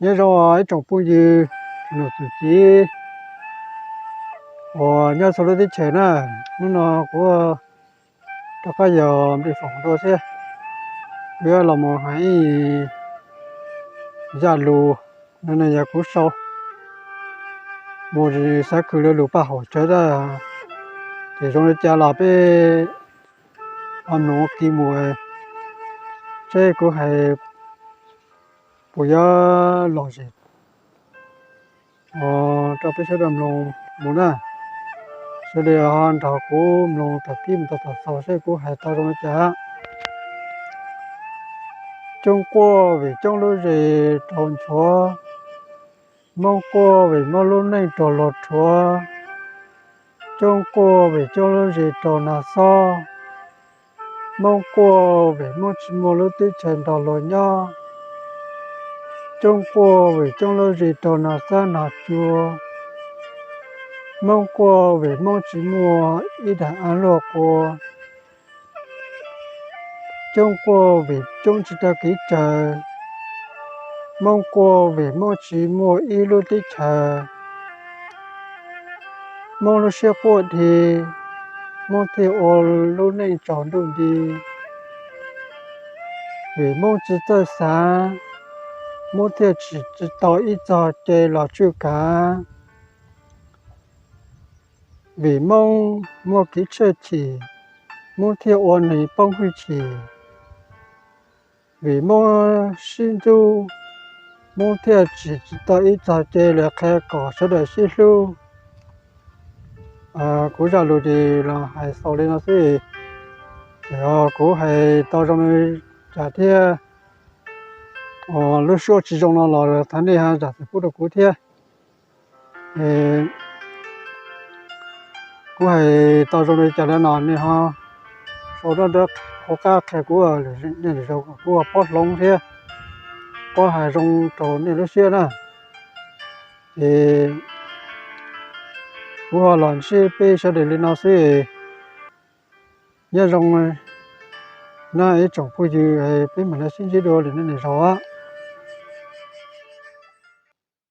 Nyob zoo ib tsoom phooj ywg, nus txum txiv uas nyob txhua lub teb chaws na. Hnub no kuv rov qab yog Npis Foom dua thiab, kuv yuav los mus hais ib zaj lus no, yog kuv sau mus xav khwv lawv lus paj haum tsawv tab, ces zoo li cas los peb ho mloog ua ke mus seb kuv hais puas yuav lom zem rau peb sawv daws mloog mus na. Sawv daws ho nrog kuv mloog thaum pib mus txog thaum xaus seb kuv hais tau zoo li cas. Coob quaj vim coob lub zes raug nchuav, Hmoob quaj vim Hmoob lub neej raug luag rhuav, coob quaj vim coob lub zes raug nag xob, Hmoob quaj vim Hmoob tsis muaj lub teb chaws nrog luag nyob, coob quaj vim coob lub zes raug nag xab nag cua, Hmoob quaj vim Hmoob tsis muaj ib daim av luag qua, coob quaj vim coob tsis tau kev cawm, Hmoob quaj vim Hmoob tsis muaj ib lub teb chaws. Hmoob lub siab quaj dhi, Hmoob thiaj ua lub neej tsaus ntuj nti. Vim Hmoob tsis txawj xav, Hmoob thiaj tsis tau ib txog ce los tswj kav. Vim Hmoob muaj kev tshaj chim, Hmoob thiaj ua neeg poob hwj chim. Vim Hmoob sib ntxub, Hmoob thiaj tsis tau ib txog ce los qhia kom sawv daws sib hlub. Kuv zaj lus ces los hais xaus li no xwb, ces kuv hais tau zoo li cas thiab, lub suab tsis zoo no los thov nej ho zam txim pub rau kuv thiab. Kuv hais tau zoo li cas li no nej ho sau rau hauv qab qhia kuv, nej lwm zaus kuv ho paub hloov thiab paub hais zoo rau nej lub siab na. Ces kuv ho los ntsib peb sawv daws li no xwb. Nyob zoo na ib tsoom phooj ywg, peb mam li sib ntsib dua lwm zaus.